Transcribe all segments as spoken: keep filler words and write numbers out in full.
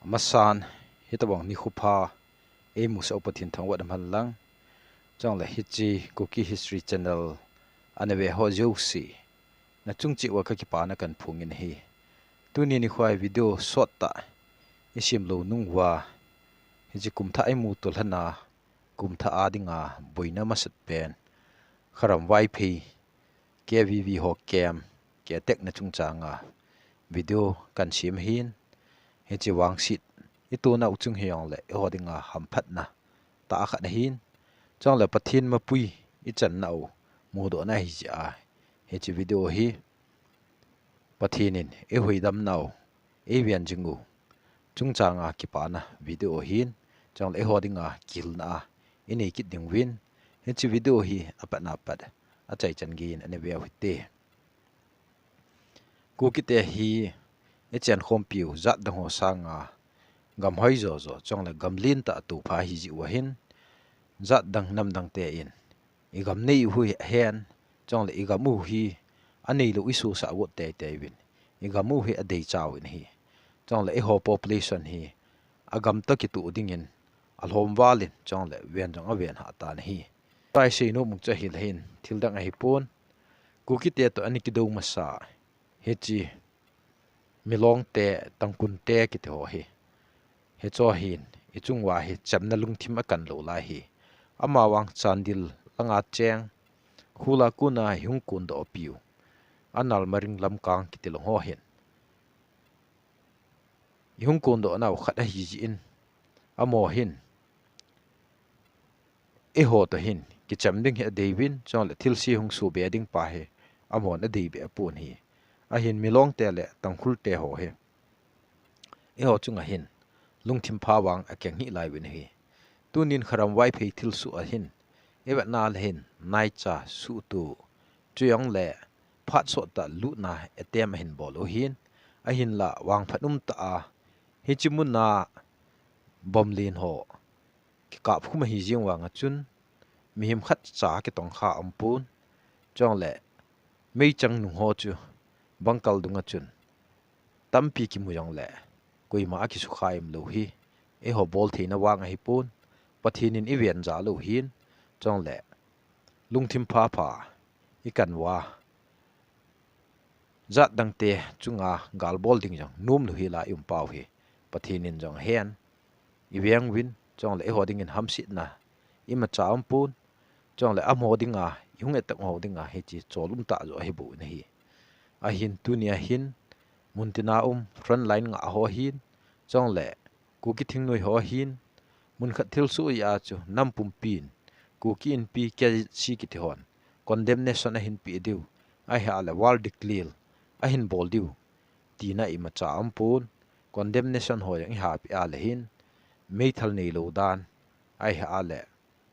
Amasan, hitobang nikho pha eimusah u Pathen thangvah in umhen lang. Chule hiche Kuki History Channel ana ve ho jouse, nachung cheh uva kakipana kahin phong in ahi. Tuni nikho a video short tah isem lou nung uva, hiche kumthah imu tolhah na, kumthah a dinga boina masat pen, Kharam Vaiphei, K V V ho camp, kiattack na chungchang a video kahin sem ahin, hiche vangset itoh nau chung hijongle eiho dinga hamphatna tah khat ahin, chule Pathen mapui ichan nau mudoh na ahijeh a, hiche video hi Pathen in eihuhdoh nau, eiven jing u chungchang a kipana video ahin, chule eiho dinga kihilna a inei kit diuvin, hiche video hi apatna pat achaichan geiyin ana ve u hite. Kukite hi ichenkhompiu jat dang ho sanga gam hoi jojo, chule gam lentah toh pha ahijeh u ahin, jat dang nam dang te in igam nei u hi ahen, chule igam u hi aneilou isosah got teitei uvin, igam u hi adeicha uvin ahi. Chule eiho population hi agam toh kitoh dingin alhom val in, chule ven jong aven hah tan ahi. Tua isei nom u chu ahile hin thil dang ahipon, Kukite toh ana kidou masa hiche Milong te, Tangkhul te kiti ho hi, hicheho hin ichung uva hi chamna lungthim akan lou lai ahi. Amavang Chandel langa cheng, khul a kona ihung kondoh piu, Anal, Maring, Lamkang kiti lang ho hin ihung kondoh nau khat ahijeh in, amaho hin eiho toh hin kicham ding hi adei uvin, chule thilse hung soh be ding pa hi amahon adei be pon ahi. Ahin Milong te le Tangkhul te ho hi eiho chunga hin lungthim pha vang akeng hih lai uvin ahi. Tunin Kharam Vaiphei thilsoh a hin ivet na le hin naicha suhtuh, chujongle phat sottah lutna attempt ahin bol u ahin, ahinla vangphat umtah a hiche muna bomb len ho kikap khum ahi jeng vanga chun, mihem khatcha kitongkha aumpon, chule meichang nung ho chu bangkal dunga chun tampi kimu jongle koima akisukha umlou hi eiho bol theina vang ahipon, Pathen in iven ja lou hin, chule lungthim phapha ikan uva, jat dangte chunga gal bol ding jong nomlou hela i um pau hi Pathen in jong ahen, iveng uvin, chule eiho dingin hamsetna imacha aumpon, chule amaho dinga, ihung attack ho dinga hiche chol umtah joh ahi bou ahi. Ahin tunia hin, muntina um frontline ngah ho ahin, chule Kuki thingnoi ho ahin, munkhat thilsoh jeh a chu nam pumpin Kuki Inpi K Z C kiti hon condemnation ahin peh diu, ahileh war declare ahin bol diu, tina imacha aumpon, condemnation ho jong ihapeh a le hin, meithal neilou dan, ahileh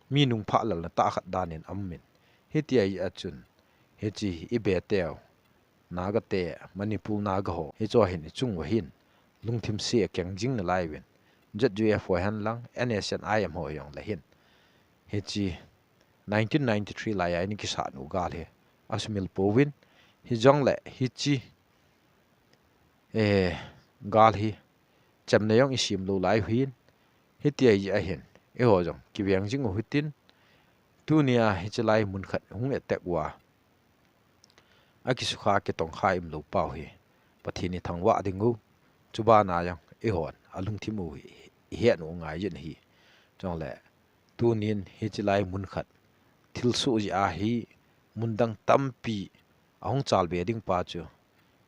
mi nungphah lalna tah khat dan in aumin, hitia jeh a chun, hiche i Beteo, Naga te, Manipur Naga ho, hicheho hin ichung uva hin lungthim se akeng jing nalai uvin, Z U F ho hen lang, N S C N I M ho jong le hin, hiche nineteen ninety-three laiya ana kisat u gal hi asumil pouvin, hijongle hiche, eh, gal hi chamna jong isem lou lai u hin, hitia jeh a hin eiho jong kiveng jing u hitin, tunia hiche lai munkhat hung attack uva akisukha kitongkha umlou pau hi Pathen ithangvah ding u, chubana jong eihon alungthim u hi ihet u ngai jin ahi. Chule tunin hiche lai munkhat thilsoh jeh a hi mundang tampi ahung chalbe ding pa chu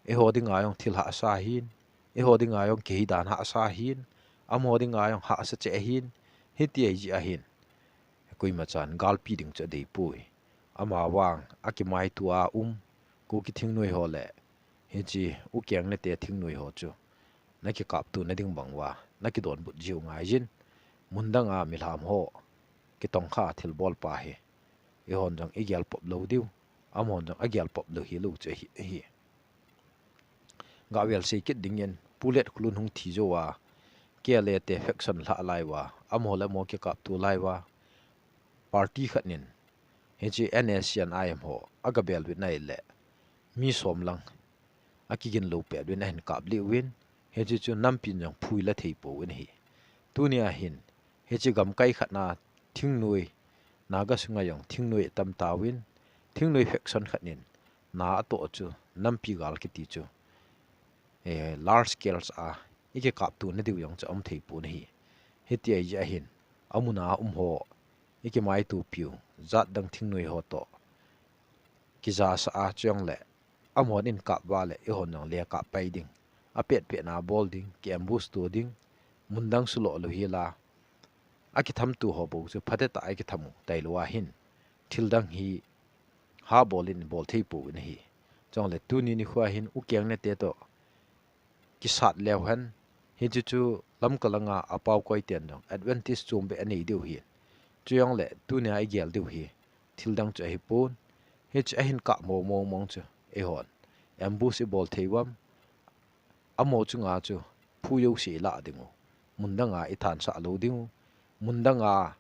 eiho dinga jong thil hahsa ahin, eiho dinga jong kihi dan hahsa ahin, amaho dinga jong hahsa cheh ahin, hitia jeh a hin koimachan galpi ding chu adeipoi. Amavang akimaito a um Kuki thingnoi ho le hiche ukeng nete thingnoi ho chu nakikaptona ding bang uva nakidonbut jiu ngai jin, mundanga milham ho kitongkha thilbol pa hi eihon jong igel pop lou diu, amahon jong agel pop lou hilou chu ahi, ahi. Gahvel sei kit dingin, Pu Letkholun hung thi jou a, K L A te faction lhah lai uva, amaho le amaho kikapto lai uva, party khat in hiche N S C N I M ho agabel uvin ahileh mi som lang akigin lou pet uvin ahin kap lih uvin, hiche chu nampi in jong phuila thei pouvin ahi. Tunia hin, hiche gamkai khat na thingnoi, Naga sunga jong thingnoi atam tauvin, thingnoi faction khat in na atoh chu nampi gal kiti chu, eh, large scales a ikikaptona diu jong chu aum thei pon ahi. Hitia jeh hin, amun a um ho, ikimaitopiu, jat dang thingnoi ho toh kijasa a chujongle, amahon eikap uva le eihon jong le kap pai ding, apetpet na bol ding, ki ambush to ding, mun dang sulo lou hila, akithamtu ho bou chu phatecha a ikitham u tailou ahin, thil dang hi ha bol in bol thei pouvin ahi. Chujongle tuni nikho hin ukeng nete toh kisat leu hen, hiche chu Lamka langa apaokoi ten jong advantage chom beh anei diu ahin. Chujongle tunia igel diu hi thil dang chu ahipon, hiche ahin kap ho mong mong chu eihon ambush ibol thei uvam, amaho chunga chu phu jouse ilah dingu, mun danga ithansah lou dingu, mun danga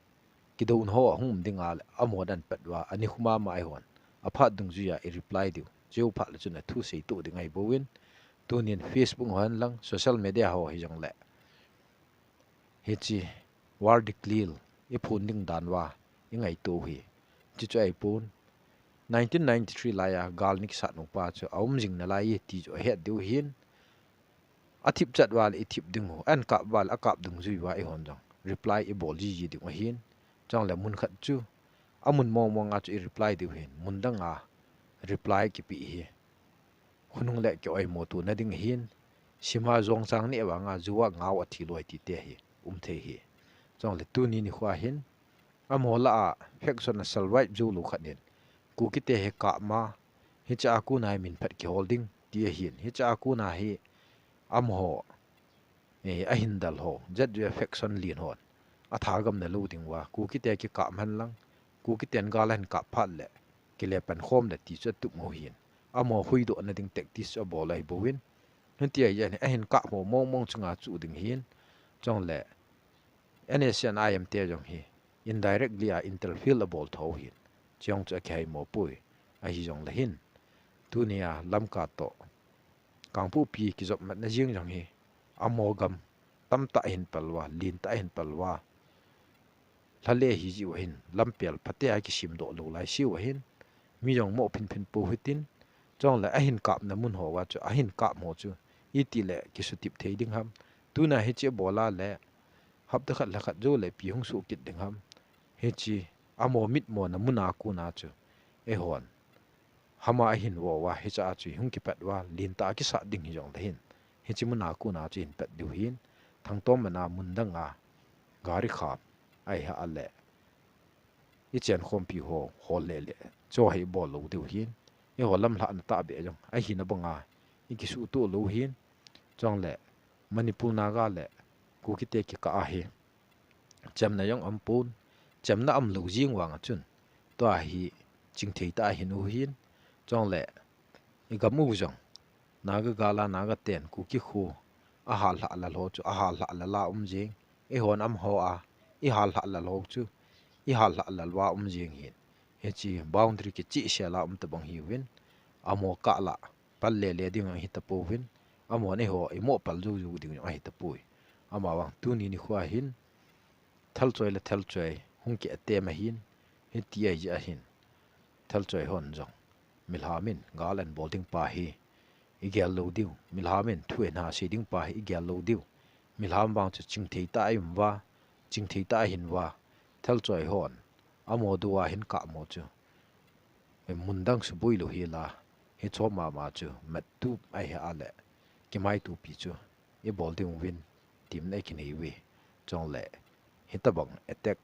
kidouna ho ahung um dinga le, amaho dan pet uva, ani khuma ma eihon aphat dungjuia ireply diu, chujou phat le chun athusei toh ding ahibouvin, tunin Facebook ho henlang, social media ho hijongle, hiche war declare iphon ding dan uva ingaito u ahi. Chuchu ahipon, nineteen ninety-three laiya gal ana kisat upa chu aum jing nalai e ti chu ahet diu ahin, athip chet uva le ithip dingu, ahin kap uva le akap dungjui uva eihon jong reply ibol jiji dingu ahin. Chujongle mun khat chu, amun mong mong a chu ireply diu ahin, mun danga reply kipeh hi khonung le kioimotona ding ahin, sima jongchang neh vanga ju a ngao athi loi tite hi um thei ahi. Chujongle tuni nikho hin, amaho lah a faction a survive jou lou khat in, Kukite hi kap ma, hiche a kona hi minphat kihol ding ti ahin, hiche a kona hi amaho, eh, ahin del ho, Z J faction lien hon athagamna lou ding uva, Kukite kikap henlang, Kukiten gal ahin kap phat le kile pan khom le ti chu atup u ahin, amaho huhdohna ding tactics chu abol ahibouvin, hitia jeh hin ahin kap ho mong mong chunga chu ding ahin, chujongle N S C N I M te jong hi indirectly a interfere abol tho u ahin, chujong chu akihaimo poi, ahijongle hin, tunia Lamka toh Kangpokpi kijopmatna jeng jong hi, amaho gam tamtah ahin pal uva, lentah ahin pal uva, lhale hijeh u ahin, lampel phatea kisemdoh lou laiseu ahin, mi jong mo phinphin pou hitin, chujongle ahin kapna mun hoa chu, ahin kap ho chu itile kisutip thei ding ham, tuna hiche bol a le hapta khat lha khat joule ipi hung soh kit ding ham, hiche amaho mitmona muna kona chu eihon hama ahin vo uva, hiche a chu hung kipat uva, lentah a kisat ding hijongle hin, hiche muna kona chu hin pat diu ahin, Thangtom mana mun danga gari kham ahi a le, ichenkhompi ho hol le le, chu hi bol lou diu ahin, eiho lamlhahna tahbeh jong ahina banga ikisuhtoh lou ahin, chujongle Manipur Naga le Kukite kikah a hi chemna jong aumpon, chemna aumlou jeng vanga chun, tua hi chingthei tah a hin u ahin, chujongle igam u jong, Naga gal a Naga ten Kuki kho ahallhah lal ho chu ahallhah lal a um jeng, eihon amaho a ihallhah lal ho chu ihallhah lal uva um jeng ahin, hiche boundary kichehsel a um tobang ahiuvin, amaho kah lah pal le le ding ahitapouvin, amahon eiho imoh pal jou jou ding jong ahitapoi. Amavang tuni nikho hin thalchoi le thalchoi hung kiatem ahin, hitia jeh hin thalchoi hon jong milham in gal ahin bol ding pa hi igel lou diu, milham in thu ahin hasei ding pa hi igel lou diu, milham vang chu chingthei tah a um uva, chingthei tah a hin uva, thalchoi hon amaho dou a hin kap mo chu mun dang suboi lou hila, hicho mama chu mattup ahi a le kimaitopi chu ibol diuvin, tin eikinei uve. Chujongle hitabang attack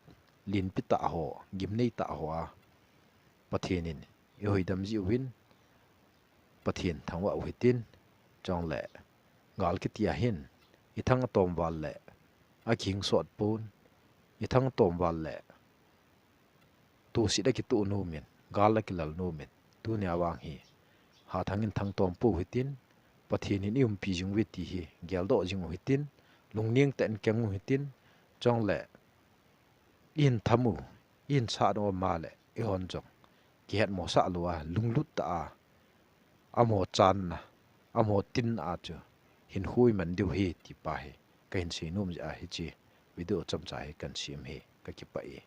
lenpi tah ho, gimnei tah ho a Pathen in ihuhdam jiuvin, Pathen thangvah u hitin, chujongle gal kiti a hin ithang atom val le akihing sot pon, ithang atom val le toset akitoh nom in, gal akilal nom in, tunia vang hi hathang in thangtom pou hitin, Pathen in iumpi jing uve ti hi geldoh jing u hitin, lungneng tah in keng u hitin, chujongle ihin tham u, ihin sat u ama le eihon jong kihetmosah lou a, lunglut tah a, amaho channa, amaho tinna a chu hin hui man diu hi ti pa hi kahin seinom jeh a hiche video chomcha hi kahin sem hi, kakipah e.